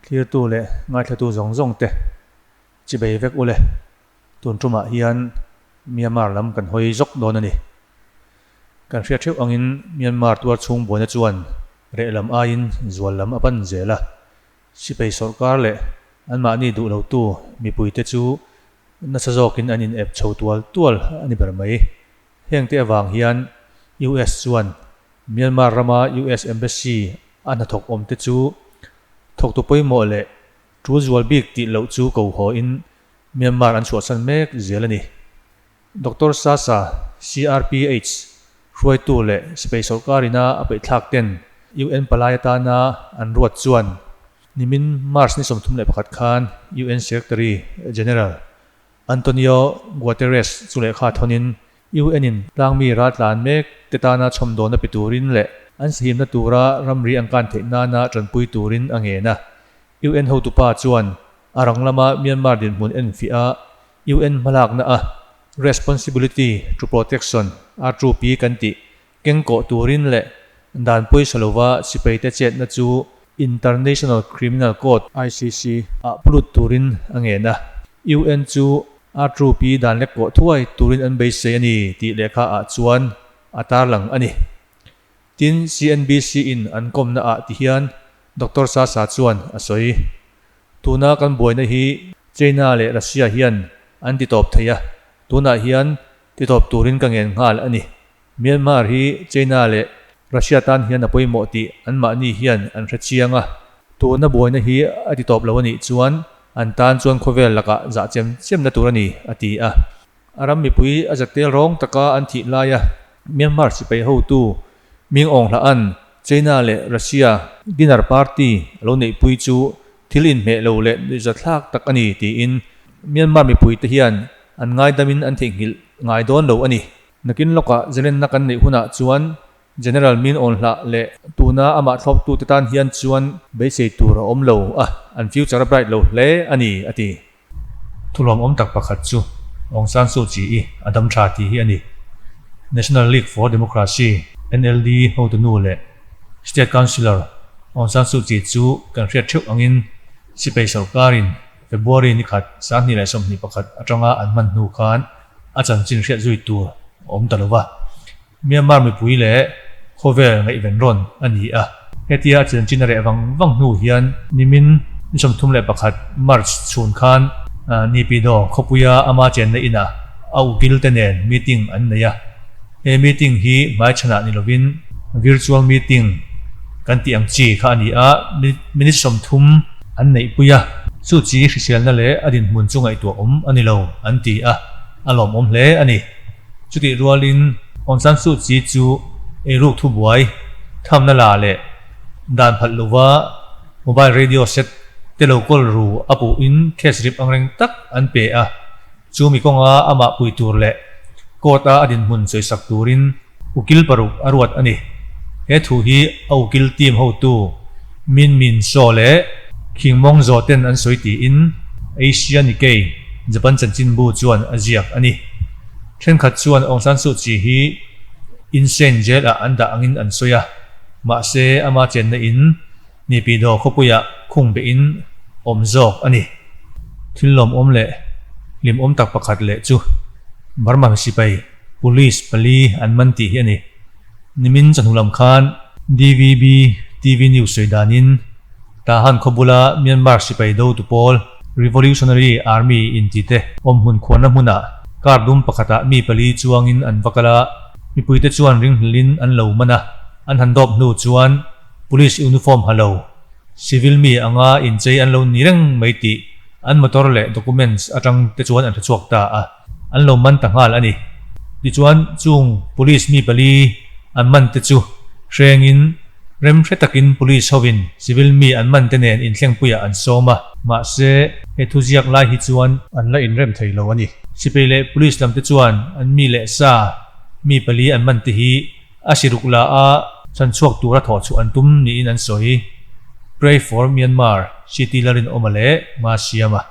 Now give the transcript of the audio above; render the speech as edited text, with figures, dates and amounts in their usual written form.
Thlirtu leh ngaithlatu zawng zawng te chibei vek ule, tun tumah hian Myanmar lam kan hawi zawk dawn a ni. Kan hriat theuh angin Myanmar tuar chhung buaina chuan reh lam aiin zual lam a pan zel a, sipei sawrkar leh anmahni duh lotu mipuite chu nasa zawkin an in ep chho tual tual a ni ber mai. Hengte avang hian US chuan Myanmar rama US Embassy a hnathawk awmte chu thawktu pawimawh leh tul zual bik tih loh chu ko haw in Myanmar an chhuahsan mek zel a ni. Doctor Sasa, CRPH, hruaitu leh sipai sawrkar ina a peihthlak ten UN palai atana an ruat chuan nimin March ni 31 khan UN Secretary General Antonio Guterres chu lehkha thawnin UN-in tlangmi raltlan mek te tana chhawmdawlna pe turin leh an sahimna tura ramri an kan theih nana tanpui turin a ngen a. UN hotupa chuan a rang lama Myanmar dinhmun enfiah a UN hmalakna a Responsibility to Protection, R2P, kan tih kengkawh turin leh dan pawisa lova sipaite chetna chu International Criminal Court, ICC, ah pulut turin a ngen a. UN chu R2P dan lek kawh thuai turin an beisei a ni tih lehkha ah chuan a tarlang a ni. Tin, CNBC in an kawmna ah ti hian Doctor Sasa chuan a sawi. Tuna kan buaina hi China leh Russia hian an ti tawp thei a, tunah hian ti tawp turin ka ngen nghal a ni. Myanmar hi China leh Russia tan hian a pawimawh tih anmahni hian an hre chiang a, tuna buaina hi a ti tawp lo a nih chuan an tan chuan khawvel lakah zah chem chemna tur a ni, a ti a. A ram mipui a zatel rawng taka an thih laia Myanmar sipai hotu Ming Aung Hla'n China leh Russia dinner party a lo neihpui chu thil inhmeh lo leh nuihzathlak tak a ni tiin Myanmar mipuite hian an ngaidamin an theihnghilh ngai dawn lo a ni. Nakin lawkah zalenna kan neih hunah chuan General Min Aung Hlah leh tuna amah thlawptute tan hian chuan beisei tur a awm lo a, an future a bright lo hle a ni, a ti. Thulawmawm tak pakhat chu Aung San Suu Kyi a dam tha tih hi a ni. National League for Democracy, NLD, hotu nu leh State Councillor Aung San Suu Kyi chu kan hriat theuh angin sipai sorkarin February ni khat 2021 atanga an hman hnu khan a chanchin hriat zui tur a awm ta lo va. Myanmar mipui leh khawvel ngaihven rawn a ni a. Hetia a chanchin a reh vang vang hnu hian nimin ni 31 March chhun khan Naypyidaw khawpuia ama chenna inah a ukil te nen meeting an nei a. He meeting hi hmaichhanah ni lovin virtual meeting kan tih ang chi kha a ni a, minute 30 an neihpui a. Chu chi hriselna leh a dinhmun chu ngaihtuah awm a ni lo an ti a, a lawmawm hle a ni. Chutih rualin Aung San Suu Kyi chu eiruk thubuai, thamna la leh dan phalh lova mobile radio set te lo kawl ru a puhin case rip angreng tak an pe a, chu mi kawnga amah pui tur leh court a a dinhmun sawisak turin ukil paruk a ruat a ni. He thu hi a ukil team hotu Min Min Saw leh Khing Mawng Zaw ten an sawi tiin Asia Nikkei, Japan chanchinbu chuan a ziak a ni. Thenkhat chuan Aung San Suu Kyi hi Insein jail ah an dah angin an sawi a, mahse ama chenna in Naypyidaw khawpuiah khung behin awm zawk a ni. Thil lawmawm leh hlimawm tak pakhat leh chu Burma sipai Police pali an man tih hi a ni. Nimin chawhnu lam khan DVB TV News sawi danin Tahan khaw bula Myanmar sipai dotu pawl Revolutionary Army inti te awmhmun khuarna hmunah car dum pakhatah mi pali chuangin an va kal a, mipuite chuan ringhlelin an lo man a, an han dawp hnu chuan Police uniform ha lo, civil mi anga inchei an lo ni reng mai tih an motor leh documents atang te chuan an hre chhuak ta a, an lo man ta nghal a ni. Tichuan chung Police mi pali an man te chu hrengin Rem hre takin Police hovin civil mi an man te nen inthlengpuiah an sawm a, mahse he thuziak lai hi chuan an la inrem thei lo a ni. Sipai leh Police lam te chuan an mi leh sa mi pali an man te hi a siruk la a chhanchhuak tura thawh chhuah an tum niin an sawi. Pray for Myanmar, City Larinawma leh Masiama.